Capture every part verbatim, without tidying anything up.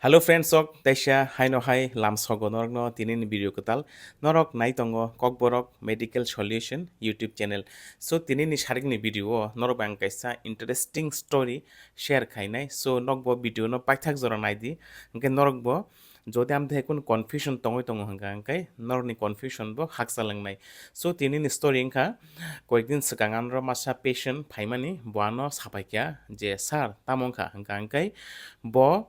Hello friends, sok teisa haino hai lamsogo norokno tinini video kwtal. Norok nai tongo Kokborok Medical Solution YouTube channel. So tinini sarikni video o norok bai ang kaisa interesting story share khainai. So nokbo video no paithak jora naidi. Hwnkhe norokbo jodi amthe kun confusion tongwi tongo hwnkha hwnkhe norokni confusion bo hakcha lwngnai. So tinini story wngkha koyekdin swkang anro masa patient phaimani bo ano sapaikha je, "Sir, tamo wngkha?" Hwnkha hwnkhe bo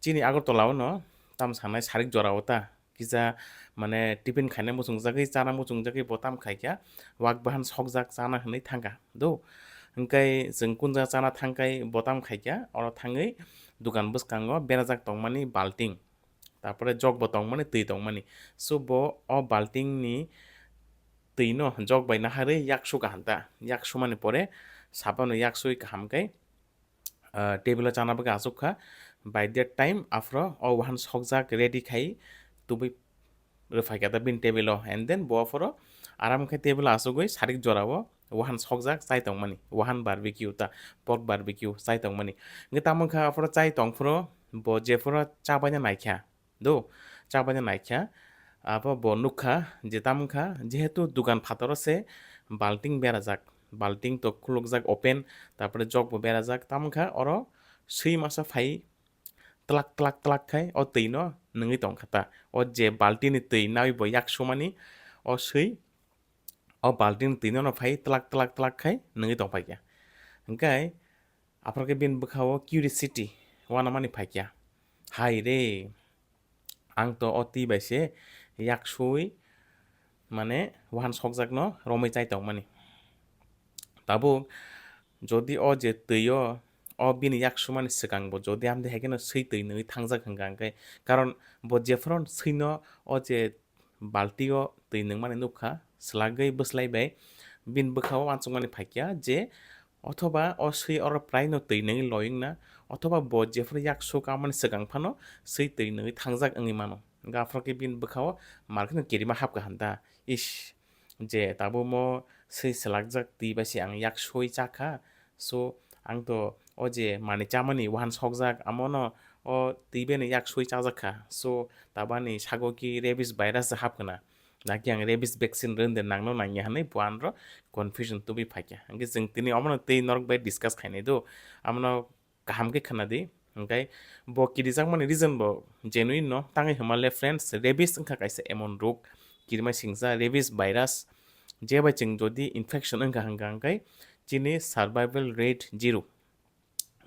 chini Agartala o no tam sanai sarik jora o ta kisa mane tiffin khaina muchungjagwi, chana muchungjagwi bo tam khaikha, wak bahan sokjak chana hinwi thangkha do. Hwnkhe chwng kunja chana thangkhai bo tam khaikha, oro thangwi dukan bwskango berajak tongmani balting, tarpore jog bo tongmani, twi tongmani. So bo o baltingni twi no jog bai naharwi yak su kaham ta, yak sumani pore sabono yak sui kaham khe ah, table o chana bagwi achuk kha. By that time aphro o wahan sokjak ready khai tubui rwphai kha da bini table o, and then bo aphro aram khe table o achugwi sarik jora o wahan sokjak chai tongmani, wahan barbecue ta pork barbecue chai tongmani. Hwnkhe tamo kha aphro chai tongphro bo jephro cha baina naikha. Do, cha baina naikha. Abo bo nukha je tam wngkha, jehetu dukan phataro se balting berajak, balting to khulukjak open, tarpore jog bo berajak, tam wngkha oro swi masa phai tlak tlak tlak khai o twi no nungwi tongkha ta. O je balting ni twi nawi bo yak sumani o swi o balting ni twi no phai tlak tlak tlak khai nungwi tongphaikha. Hwnkhe aphro khe bini bwkha o curiosity uanamani phaikha, "Hai re, ang to o twi bai se yak sui mane wahan sokjak no romwi chai tongmani. Tabuk jodi o je twi o, o bini yak sumani swkang bo jodi amde hai kheno swi twi nungwi thangjak hwnkha hwnkhe, karon bo jephron swi no o je balti o twi nungmani nukha, swlagwi bwslai bai bini bwkha o uansukmani phaikha je othoba o swi oro prai no twi nungwi loyong na, othoba bo jephru yak su kamani swkang phano swi twi nungwi thangjak wngwi mano." Hwnkhe aphro khe bini bwkha o mar kheno kirima hapkha hanta, "Ish, je tabuk mo swi swlakjak twi bai se ang yak sui chakha, so ang to o je manwi chamani wahan sokjak, amo no o twi bai no yak sui chajak kha, so tabani sago ki rabies virus hapkha na, naki ang rabies vaccine rwndi nangno nangya?" hinwi bo anro confusion tubui phaikha. Hwnkhe chwng tini omono tei norok bai discuss khainai do, amono kaham khe khwnadi. Hwnkhe bo kirijakmani reason bo genuine no tangwi hwnma le friends, rabies wngkha kaisa emon rog, kirima singsa rabies virus, je bai chwng jodi infection wngkha hwnkha hwnkhe chini survival rate zero.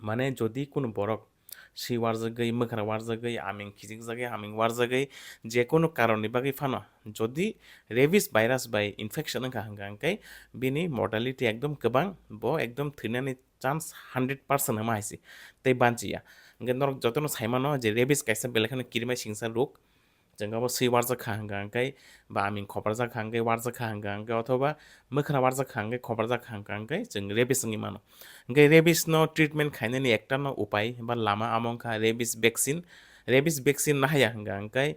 Mane jodi kunu borok swi warjagwi, mwkhra warjagwi, aming khichikjagwi, aming warjagwi, je kunu karonni bagwi phano jodi rabies virus bai infection wngkha hwnkha hwnkhe bini mortality ekdom kwbang, bo ekdom thwinani chance hundred percent hwnma hai se tei banchiya. Hwnkhe norok jotono saimano je rabies kaisa belai kheno kirima singsa rog. Chwng abo swi warjak kha hwnkha hwnkhe, ba aming khoprajak kha hwnkhe, warjak kha hwnkha hwnkhe, othoba mwkhra warjak kha hwnkhe, khoprajak kha hwnkha hwnkhe chwng rabies wngwi mano. Hwnkhe rabies no treatment khainani ekta no upai ba lama amo wngkha rabies vaccine. Rabies vaccine nahaya hwnkha hwnkhe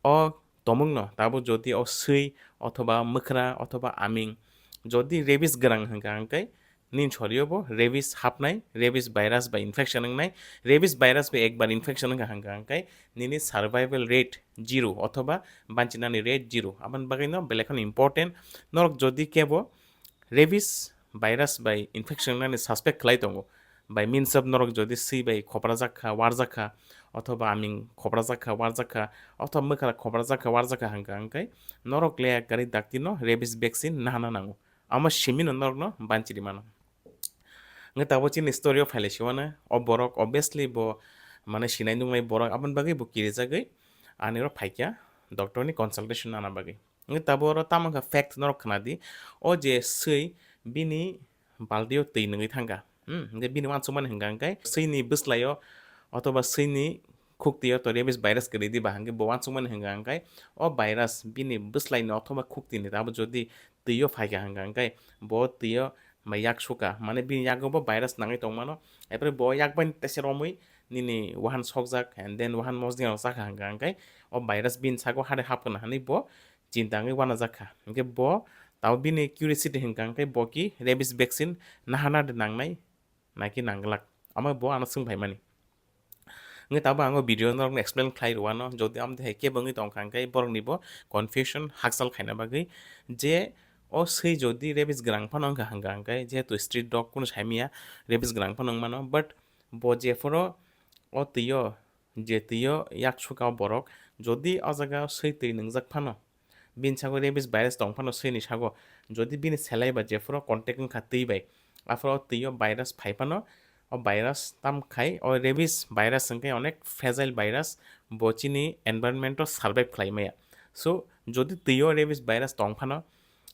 o tomung no tabuk jodi o swi othoba mwkhra othoba aming jodi rabies gwnang hwnkha hwnkhe nini sorio bo rabies hapnai, rabies virus bai infection wngnai. Rabies virus bai ekbar infection wngkha hwnkha hwnkhe nini survival rate zero othoba banchinani rate zero. Aboni bagwi no belai kheno important. Norok jodi kebo rabies virus bai infection wngnani suspect khlai tongo, by means of norok jodi swi bai khoprajak kha, warjak kha, othoba aming khoprajak kha, warjak kha, othoba mwkhra khoprajak kha, warjak kha hwnkha hwnkhe norok le ekari dakti no rabies vaccine nahana nango. Amo simi no norok no banchiri mano. Hwnkhe tabuk chini story o phailai siwano, o borok obviously bo mane sinai nuknai borok, aboni bagwi bo kirijagwi ani oro phaikha doctor ni consultation nana bagwi. Hwnkhe tabuk oro tamo wngkha fact norok khwnadi, o je swi bini balti o twi nungwi thangkha. Hmm, hwnkhe bini uansukmani hwnkha hwnkhe swini bwslai o othoba swini khukti o to rabies virus kwrwi diba, hwnkhe bo uansukmani hwnkha hwnkhe o virus bini bwslai ni othoba khukti ni abo jodi twi o phaikha hwnkha hwnkhe bo twi o ma yak suka, mane bini yago bo virus nangwi tongmano, aphuru bo yak bai teisa romwi nini wahan sokjak, and then wahan mosni rok chakha hwnkha hwnkhe o virus bini sago hade hapkha na hinwi bo chinta wngwi uanajakha. Hwnkhe bo tabuk bini curiosity hwnkha hwnkhe bo ki rabies vaccine nahana de nangnai naki nangglak, amo bo ano swngphaimani. Hwnkhe tabuk ang o video norokno explain khlai rwano, jodi amtwi hai kebo wngwi tongkha hwnkhe borokni bo confusion hakchal khaina bagwi, je o swi jodi rabies gwrang phano wngkha hwnkha hwnkhe, jehetu street dog kunu saimaya rabies gwrang phano wngmano, but bo jephuru o twi o, je twi o yak suka o borok, jodi o jaga o swi twi nwngjak phano, bini sago rabies virus tong phano swini sago, jodi bini saliva jephuru contact wngkha twi bai, aphuru o twi o virus phai phano, o virus tam khai o rabies virus hwnkhe onek fragile virus, bo chini environment o survive khlai maya. So jodi twi o rabies virus tong phano,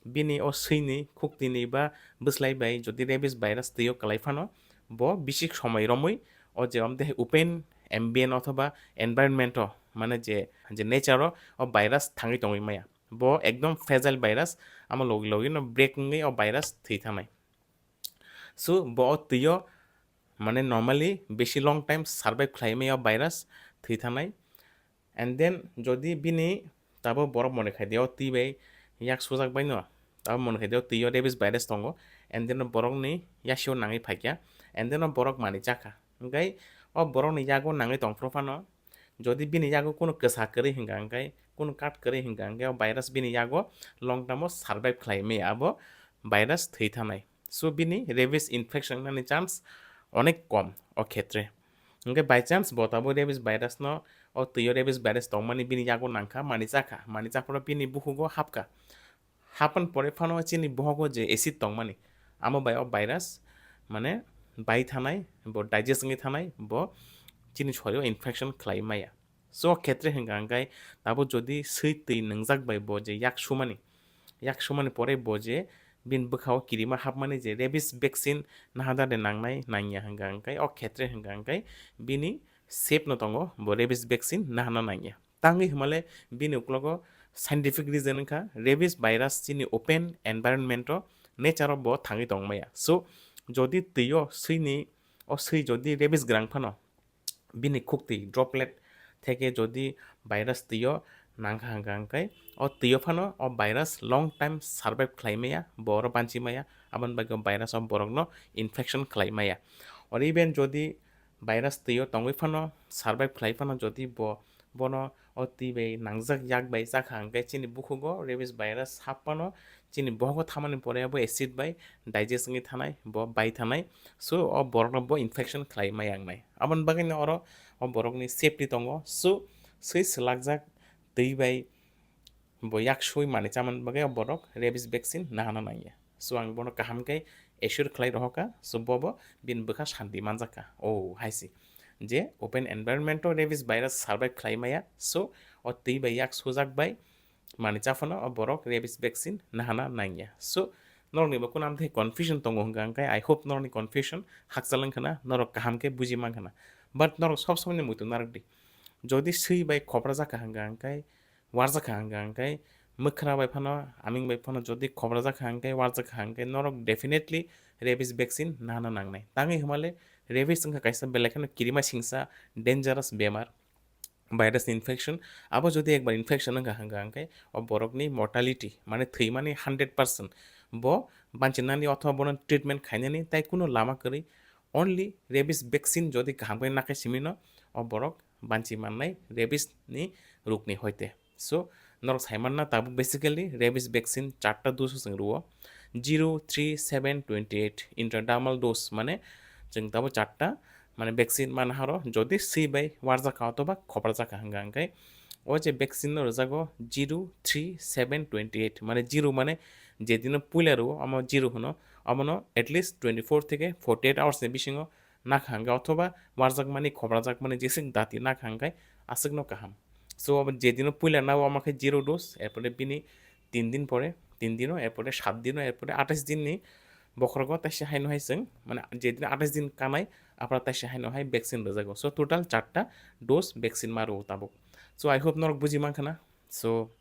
bini o swini khuktini ba bwslai bai jodi rabies virus twi o kwlai phano, bo bisi somoi romwi o je amtwi hai open ambient othoba environment o, mane je, je nature o, o virus thangwi tongwi maya. Bo ekdom fragile virus, amo logi logi no break wngwi o virus thwi thangnai. So bo o twi o mane normally bisi long time survive khlai maya o virus thwi thangnai. And then jodi bini tabo borok mone khai de o twi bai yak sujak bai no, tabo mone khai de o twi o rabies virus tongo, and then o borokni yasio nangwi phaikha, and then o borok mani chakha. Hwnkhe o borokni yago nangwi tongphuru phano, jodi bini yago kunu kwsa kwrwi hwnkha hwnkhe, kunu kat kwrwi hwnkha hwnkhe, o virus bini yago long term o survive khlai maya, abo virus thwi thanai. So bini rabies infection nani chance onek kom o khetre. Hwnkhe by chance bo tabo rabies virus no, o twi o rabies virus tongmani bini yago nangkha, mani chakha, mani chaphuru bini bukhugo hapkha. Hapani pore phano chini bohogo je acid tongmani, amo bai o virus mane bai thanai, bo digest wngwi thanai, bo chini sorio infection khlai maya. So khetre hwnkha hwnkhe tabo jodi swi twi nwngjak bai bo je yak sumani, yak sumani pore bo je bini bwkhao kirima hapmani je rabies vaccine nahada de nangnai nangya hwnkha hwnkhe, o khetre hwnkha hwnkhe bini safe no tongo, bo rabies vaccine nahana nangya. Tangwi hwnmale bini uklogo scientific reason wngkha rabies virus chini open environment o, nature o bo thangwi tongmaya. So jodi twi o swini, o swi jodi rabies gwrang phano bini khuktwi droplet theke jodi virus twi o nangkha hwnkha hwnkhe, o twi o phano o virus long time survive khlai maya, bo oro banchi maya, aboni bagwi o virus o borokno infection khlai maya. Or even jodi virus twi o tongwi phano, survive khlai phano, jodi bo, bono o twi bai nangjak yak bai chakha hwnkhe chini bukhugo rabies virus hap phano, chini bohogo thamani pore abo acid bai digest wngwi thanai, bo bai thanai. So o borokno bo infection khlai maya wngnai. Aboni bagwino oro o borokni safety tongo. So swi swlakjak twi bai bo yak sui mani chamani bagwi o borok rabies vaccine nahana nangya. So ang bono kaham khe assure khlai rohorkha, so bobo bini bwkha shanti manjakha. O hai se je open environment o rabies virus survive khlai maya, so o twi bai yak sujak bai mani chaphano o borok rabies vaccine nahana nangya. So norokni bo kunu amtwi confusion tongo hwnkha hwnkhe, I hope norokni confusion hakchal wngkhana, norok kaham khe buji mankhana. But norok sob somoi ni muitu narwk di, jodi swi bai khoprajak kha hwnkha hwnkhe, warjak kha hwnkha hwnkhe, mwkhra bai phano, aming bai phano jodi khoprajak kha hwnkhe, warjak kha hwnkhe, norok definitely rabies vaccine nahana nangnai. Tangwi hwnmale rabies wngkha kaisa belai kheno kirima singsa, dangerous bemar, virus infection. Abo jodi ekbar infection wngkha hwnkha hwnkhe, o borokni mortality, mane thwimani hundred percent, bo banchinani othoba bono treatment khainani tai kuno lama kwrwi. Only rabies vaccine jodi kaham khe nakhai simino, o borok banchi mannai rabies ni rukni hoite. So norok saimanna tabuk basically rabies vaccine charta dose o chwng rwo, zero, three, seven, twenty eight intradermal dose, mane chwng tabuk charta mane vaccine manharo, jodi swi bai warjak kha othoba khoprajak kha hwnkha hwnkhe, o je vaccine no rwjago zero, three, seven, twenty eight, mane zero mane jedino puila rwo omo zero hwno, omono at least twenty four theke forty eight hours ni bisingo nakha hwnkhe othoba warjakmani, khoprajakmani jeswk dati nakha hwnkhe aswkno kaham. So, abo jedino puila nao omo khe zero dose, erpore bini tin din pore, tin dino, erpore sat dino, erpore atais dinni bokhorogo taisa haino hai chwng, mane jedino atais din kanai, aphra taisa haino hai vaccine rwjago. So, total charta dose vaccine ma rwo tabuk. So, I hope norok buji mankhana. So,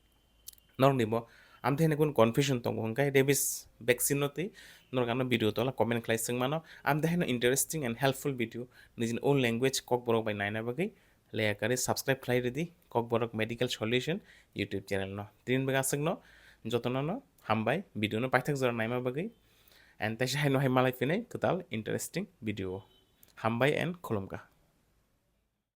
norokni bo amthaino kun confusion tongo hwnkhe rabies vaccine no twi norok ano video tola comment khlai swngmano. Amthaino interesting and helpful video nijini own language Kokborok bai naina bagwi leya kwrwi subscribe khlai rwdi Kokborok Medical Solution YouTube channel no. Tini bagwi aswkno jotono no hambai video no paithak jora naima bagwi, and taisa haino hai malai phinai kwtal interesting video o. Hambai and khulumkha.